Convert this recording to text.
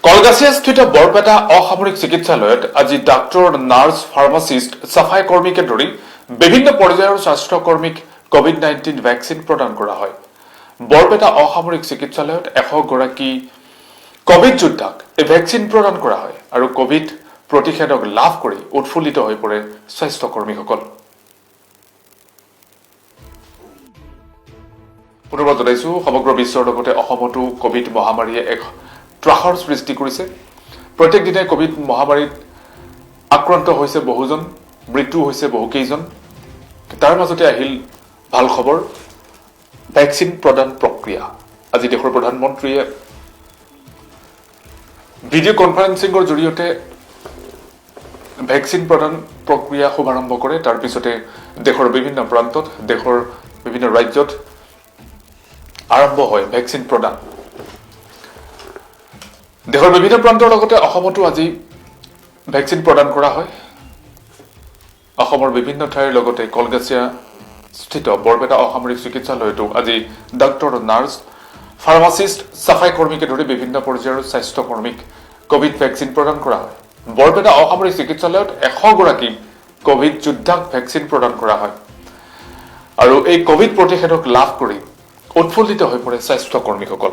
কলগাছিয়াস্থিত বৰপেটা অসামৰিক চিকিৎসালয়ত আজি ডাক্তৰ, নাৰ্ছ, ফাৰ্মাচিষ্ট, চাফাই কৰ্মীকে ধৰি বিভিন্ন পৰ্যায়ৰ স্বাস্থ্যকৰ্মীক কভিড-19 ভেকচিন প্ৰদান কৰা হয়। বৰপেটা অসামৰিক চিকিৎসালয়ত 100 গৰাকী কভিড যোদ্ধাক এই ভেকচিন প্ৰদান কৰা হয় আৰু কভিড প্ৰতিষেধক লাভ কৰি উৎফুল্লিত হৈ পৰে স্বাস্থ্যকৰ্মীসকল। পুনৰবাৰ জনাইছো, সমগ্ৰ বিশ্বৰ লগতে অসমতো কভিড মহামাৰীয়ে এক ত্ৰাসৰ সৃষ্টি কৰিছে। প্ৰত্যেক দিনাই কভিড মহামাৰীত আক্ৰান্ত হৈছে বহুজন, মৃত্যু হৈছে বহুকেইজন। তাৰ মাজতে আহিল ভাল খবৰ, ভেকচিন প্ৰদান প্ৰক্ৰিয়া। আজি দেশৰ প্ৰধানমন্ত্ৰীয়ে ভিডিঅ' কনফাৰেন্সিঙৰ জৰিয়তে ভেকচিন প্ৰদান প্ৰক্ৰিয়া শুভাৰম্ভ কৰে। তাৰ পিছতে দেশৰ বিভিন্ন প্ৰান্তত, দেশৰ বিভিন্ন ৰাজ্যত আৰম্ভ হয় ভেকচিন প্ৰদান। দেশৰ বিভিন্ন প্ৰান্তৰ লগতে অসমতো আজি ভেকচিন প্ৰদান কৰা হয়। অসমৰ বিভিন্ন ঠাইৰ লগতে কলগাছিয়া স্থিত বৰপেটা অসামৰিক চিকিৎসালয়তো আজি ডাক্তৰ, নাৰ্ছ, ফাৰ্মাচিষ্ট, চাফাই কৰ্মীকে ধৰি বিভিন্ন পৰ্যায়ৰ স্বাস্থ্যকৰ্মীক কভিড ভেকচিন প্ৰদান কৰা হয়। বৰপেটা অসামৰিক চিকিৎসালয়ত 100 গৰাকী কভিড যোদ্ধাক ভেকচিন প্ৰদান কৰা হয় আৰু এই কভিড প্ৰতিষেধক লাভ কৰি উৎফুল্লিত হৈ পৰে স্বাস্থ্যকৰ্মীসকল।